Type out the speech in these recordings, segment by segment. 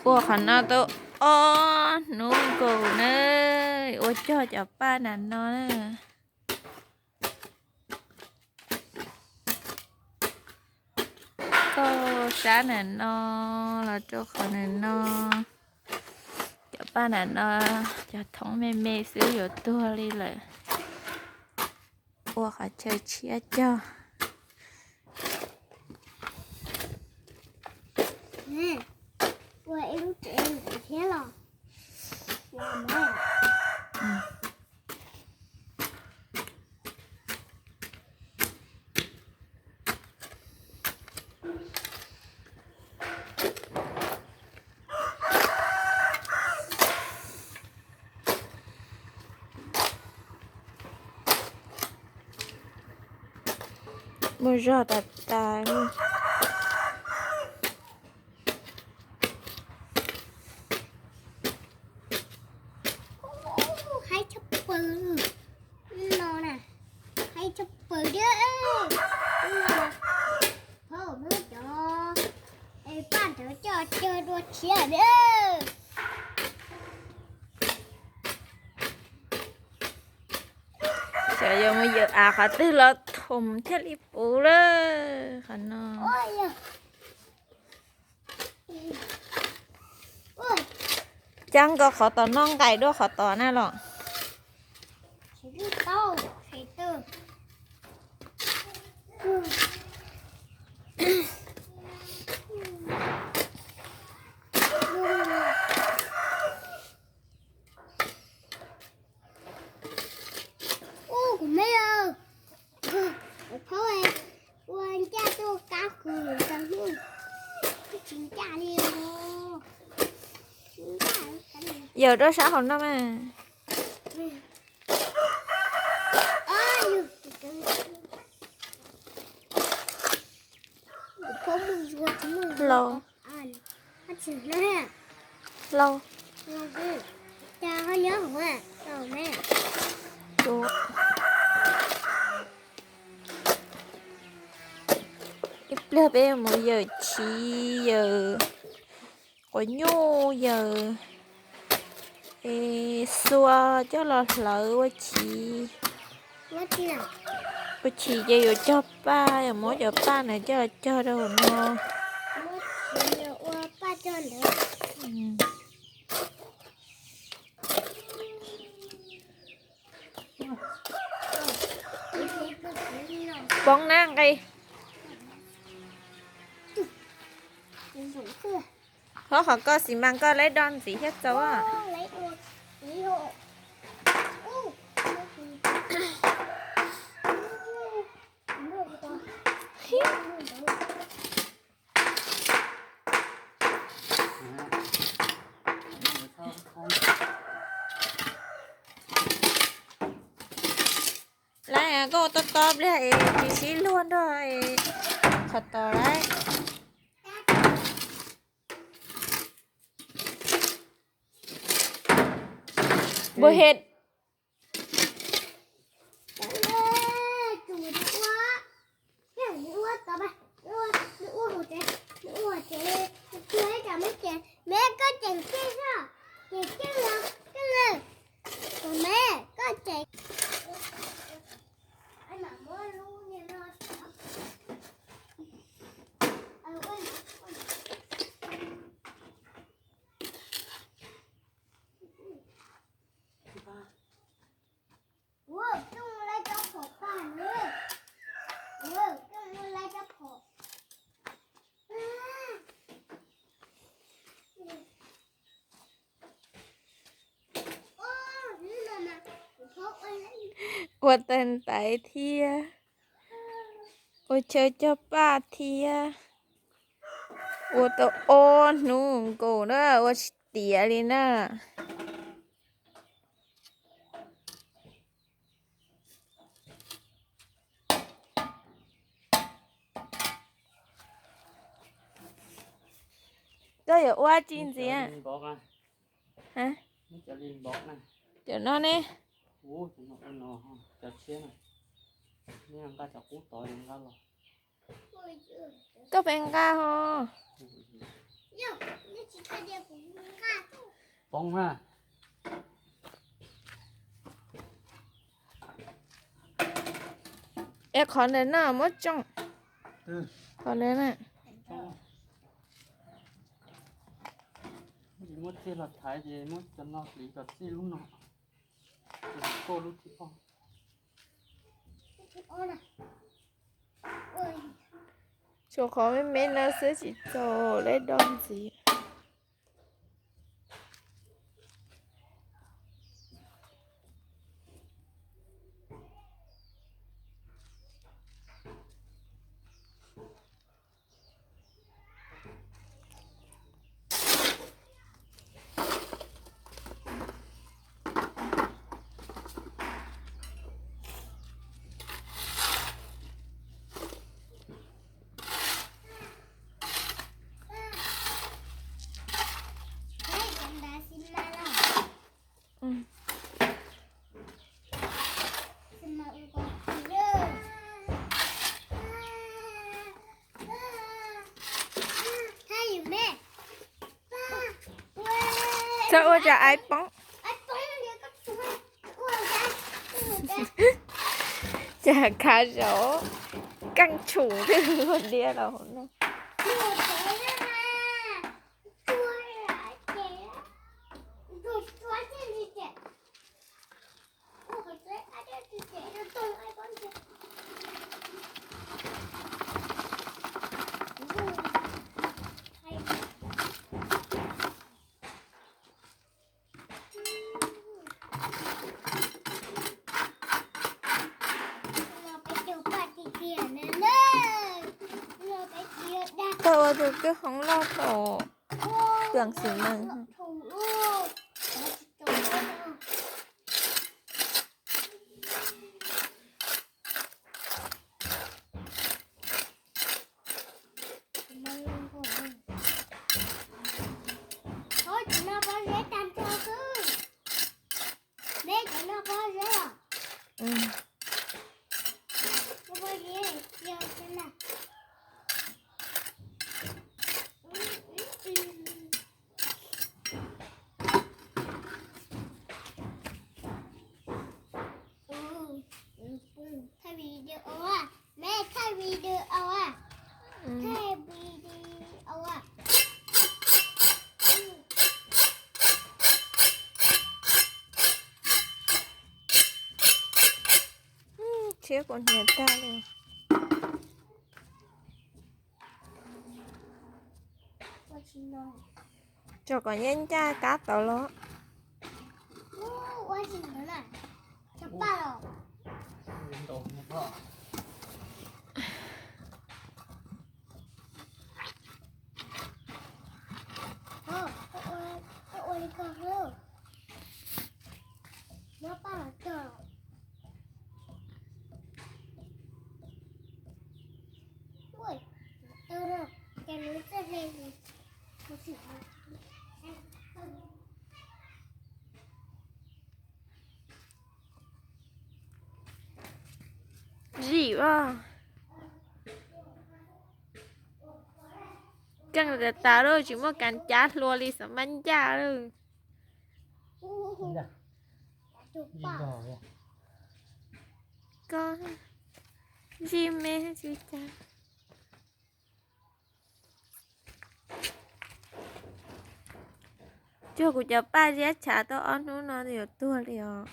Ua qhov no tau ob hnub nkaus na, ua cog cov paj nram no na. Toj sab nram no los rau qhov nram no. Cov paj nram no, cov thoob me me xwb yuav tuag li lawm. Ua qhov chaw tshiab cog. Ua ib lub tsev thiab los. Muaj zog tas tas. Haib tshaj plaws no na, haib tshaj plaws thiab. Pab cov paj ntawd coj cog dua tshiab thiab. Xyov yuav mus yawm av qhov twg los thoom thiaj li puv lawm qhov no. Cab nkaus qhov tom no nqaim dua qhov tom na los. Ub, kuv me, kuv phob ua ncaj tuaj kab kuv tau hnub, tsis ncaj li os. Yawm rau sab hauv no mas. Lau. Lau. Ib pliag peb mus yawm chiv, yawm quav nyuj, yawm es xua coj los hlawv ua chiv. Ua chiv ces yuav cog paj, yuav muab cov paj ntawd coj los cog rau hauv no. Poob na nqi. Hov qhov ko xi mas koj lawv do ntxiv thiab txaus. Lawv koj ua tob tob pliag es tsis sib luag nrog qhov tod lawm. Npua het. Ua tag ntaiv thiab, ua chaw cog paj thiab, ua tau ob hnub nkaus na, ua tsis tiav li na. Koj yuav ua tsi ntxiv? Cov no ne. Koj peb nqa ho. Poob na. Es qhov ntawm no muab tsoo. Qhov ntawm na. Muab txiag los thaiv ces muab cov no hliv kom txij lub no. Ces koj lub thib ob. Tshuav qhov me me no xwb tsis txaus, lawv do ntxiv. Txhob ua cas aiv poob. Cas khav zaum, keej tshum twb ua diav los hauv no. Koj ua tus kwj hoob loj thaum tuam xis nees. Thaij video, meb thaij video, thaij video. Tshiab kuv hniav tag li. Tso kom yeej ncaj kab tau los. Zim as. Keej tas tas lawm, tsis muaj kas cav hlua li, xav maj ncaj lawm. Koj zij me tsis cas. Cuag kuv cov paj ziab tshav tau ob hnub no yuav tuag li os.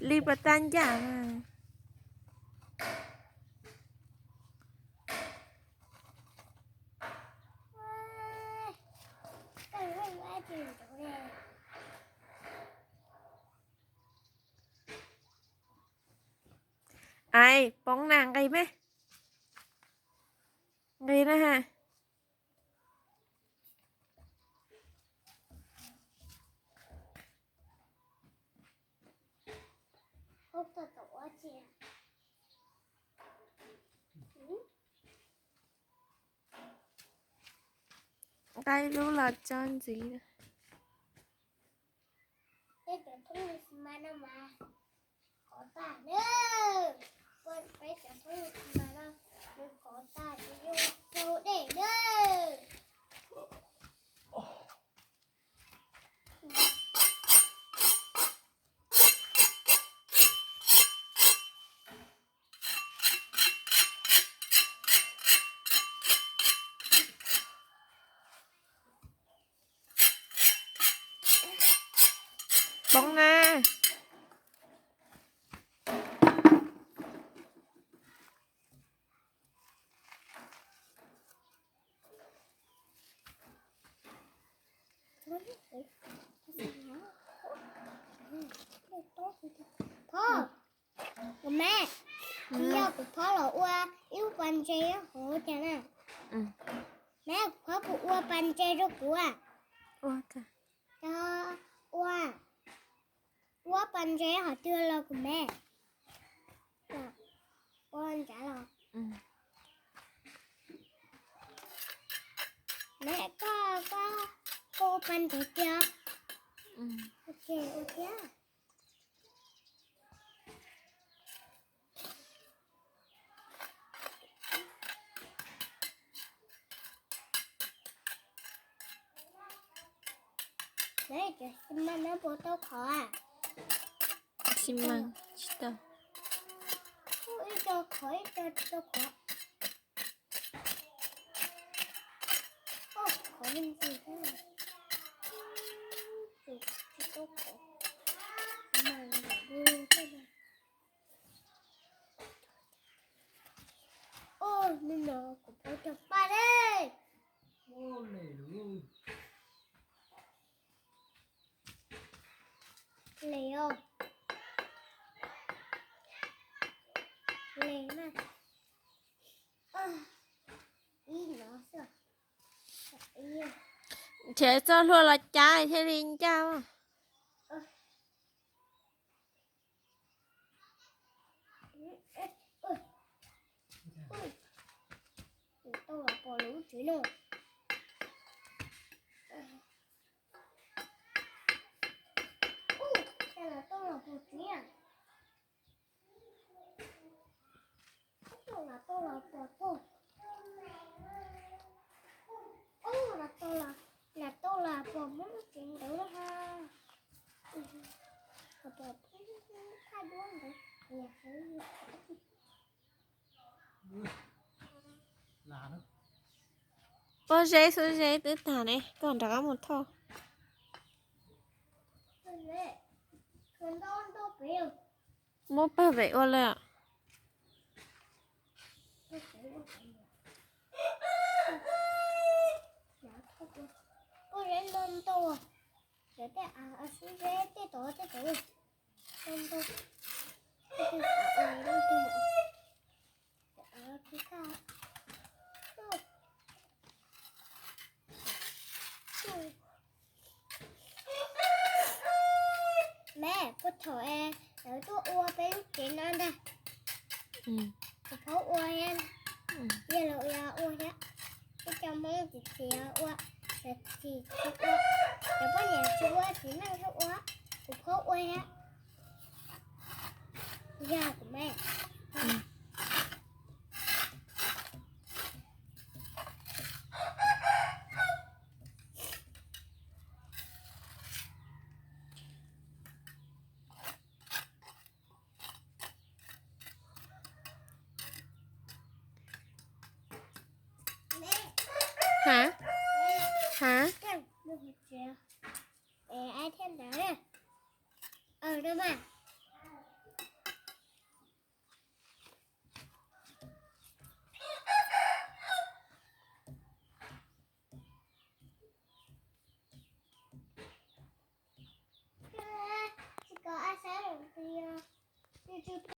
Li pas tag ncaj na. Ai, poob na, nqis me. Nqis na ha. Ib lub los tso ntxiv. Peb cov thoob Christmas no mas khov tag na. Peb cov thoob Christmas no nws khov tag tsis zoo rau dej na. Poob na. Phob, kuv me, kuv yog kuv phob los ua ib lub pas ntses hauv cas na. Me, kuv phob puas ua pas ntses rau kuv? Ua, ua pas ntses hauv twg los kuv me? Ua nrad los? Me, koj, koj, koj ua pas ntses tiag? Ok, ua thiab. Cov xi măng no puas tau khov? Xi măng tsis tau. Ib co khov ib co tsis tau khov. Khov me ntsis thiab. Tsis tau khov. Xi măng no thiab. Ua li no kuv phob cog paj dej. Les os. Les na. Ib no xwb. Nrhiav txoj hlua los cab thiaj li ncaj. Tau los pom lub tsev no. Ua cas los tau los pom tsev a? Ua cas los tau los pom txog. Ua cas los tau los pom muaj lub tsev ntawd ha. Pom phaj duab ntawd. Pob zeb xub zeb twb tag ne, koj rov qab mus thauj. Muab pawg pem ua lawm. Pob zeb ntau ntau, tej av xub zeb tej tod tej tod ntau ntau. Me, puag thaum lawv tuaj ua peb lub tsev no ntag, kuv phob ua thiab, yog lawv ua thiab. Peb cov Hmoob txiv txiv ua, txiv txiv ua, cov poj niam tsis ua txiv neej thiaj ua, kuv phob ua thiab. Yog kuv me. Hab, hab, no mas.